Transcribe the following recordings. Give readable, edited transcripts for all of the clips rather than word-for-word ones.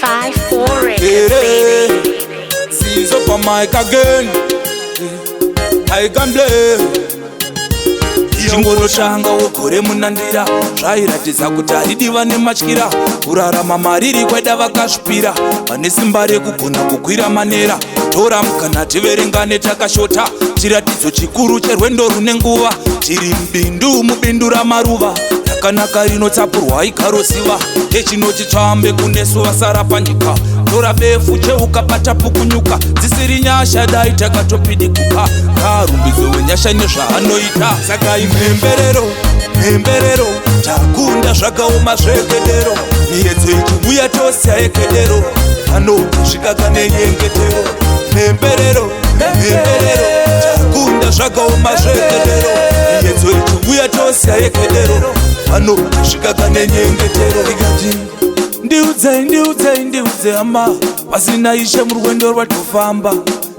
5-4 Records, baby. Seize up on mic again. I can play. Chingoroshanga wogore munandira, zvairatidza kuti haridiva nematyira. Kurarama mariri kwaida vakazvipira, vane simba rekugona kukwira manera. Tora mukana tiverengane takashota, chiratidzo chikuru cherwendo rune nguva. Tiri mubindu, mubindu ramaruva rakanaka rinotsapurwa ikaroziva. Echino chitsvambe kunesu vasara panyika. Tora befu, cheuka, patapukunyuka. Dzisiri nyasha dai takatopidikuka. Ngaarumbidzwe wenyasha nezvaanoita. Saka imhemberero, mhemberero, takunda zvakaoma zvekedero. Miyedzo ichiuya tose ayekedero, pano tasvika kane nyengetero. Mhemberero, mhemberero, takunda zvakaoma zvekedero. Miyedzo ichiuya tose ayekedero, pano tasvika kane nyengetero. Ikati ndiudzei, ndiudzei, ndiudze hama, pasina Ishe murwendo rwatofamba,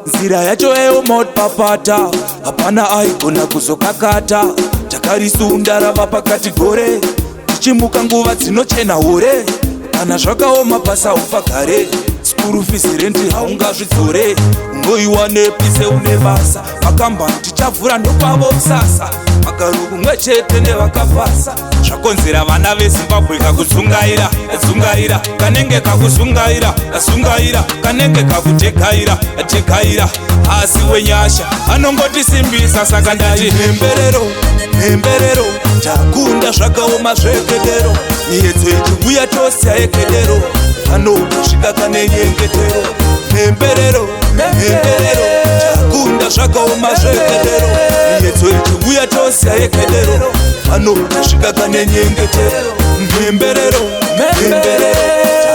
nzira yacho yaomotpapata, hapana aigona kuzokakata. Takarisunda rava pakati gore, tichimuka nguva dzinochena hure. Kana zvakaoma pasa upagare, school fees, rent haungazvidzore. Unoiwanepi seune basa? Makambani tichavhura ndokwavo musasa, magaro kumwe chete nevakapasa. Zvakonzera vana veZimbabwe kakudzungaira dzungaira, kanenge kakuzungaira zungaira, kanenge kakutekaira tekaira, asi wenyasha anongotisimbisa. Saka ndati mhemberero, mhemberero, takunda zvakaoma zvekedero. Miyedzo ichiuya tose ayekedero, pano tasvika kane nyengetero. Mhemberero, mhemberero, takunda zvakaoma zvekedero. Miyedzo ichiuya tose ayekedero, pano tasvika kane nyengetero. Mhemberero, mhemberero,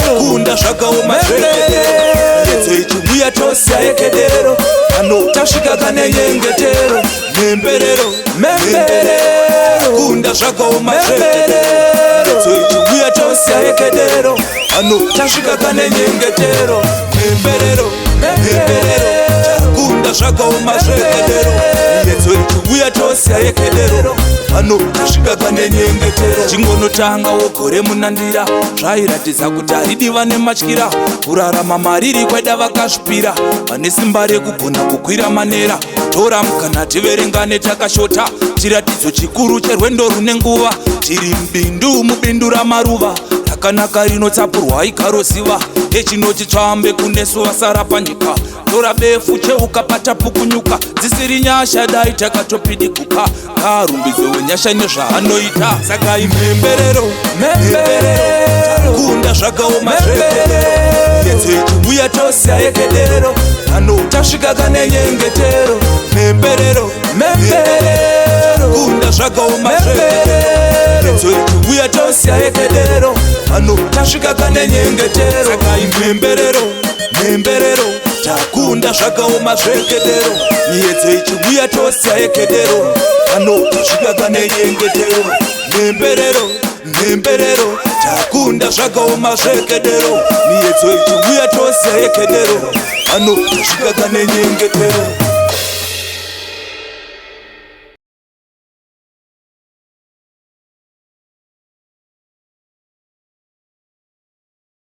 takunda zvakaoma zvekedero. Miyedzo ichiuya tose ayekedero, pano tasvika kane nyengetero. Mhemberero, mhemberero, takunda zvakaoma zvekedero. Miyedzo ichiuya tose ayekedero, pano tasvika kane nyengetero. Mhemberero, mhemberero, takunda zvakaoma zvekedero. Miyedzo ichiuya tose ayekedero, pano tasvika kane nyengetero. Chingonotanga wogore munandira, zvairatidza kuti haridiva nematyira. Kurarama mariri kwaida vakazvipira, vane simba rekugona kukwira manera. Tora mukana tiverengane takashota, chiratidzo chikuru cherwendo rune nguva. Tiri mubindu, mubindu ramaruva rakanaka rinotsapurwa ikaroziva. Echino chitsvambe kunesu vasara panyika. Tora befu, cheuka, patapukunyuka. Dzisiri nyasha dai takatopidikuka. Ngaarumbidzwe wenyasha nezvaanoita. Saka imhemberero, mhemberero, takunda zvakaoma zvekedero. Miyedzo ichiuya tose ayekedero, pano tasvika kane nyengetero. Mhemberero, mhemberero, takunda zvakaoma zvekedero. Miyedzo ichiuya tose ayekedero, pano tasvika kane nyengetero. Saka imhemberero, mhemberero, takunda zvakaoma zvekedero. Miyedzo ichiuya tose ayekedero, pano tasvika kane nyengetero. Mhemberero, mhemberero, takunda zvakaoma zvekedero. Miyedzo ichiuya tose ayekedero, pano tasvika kane nyengetero.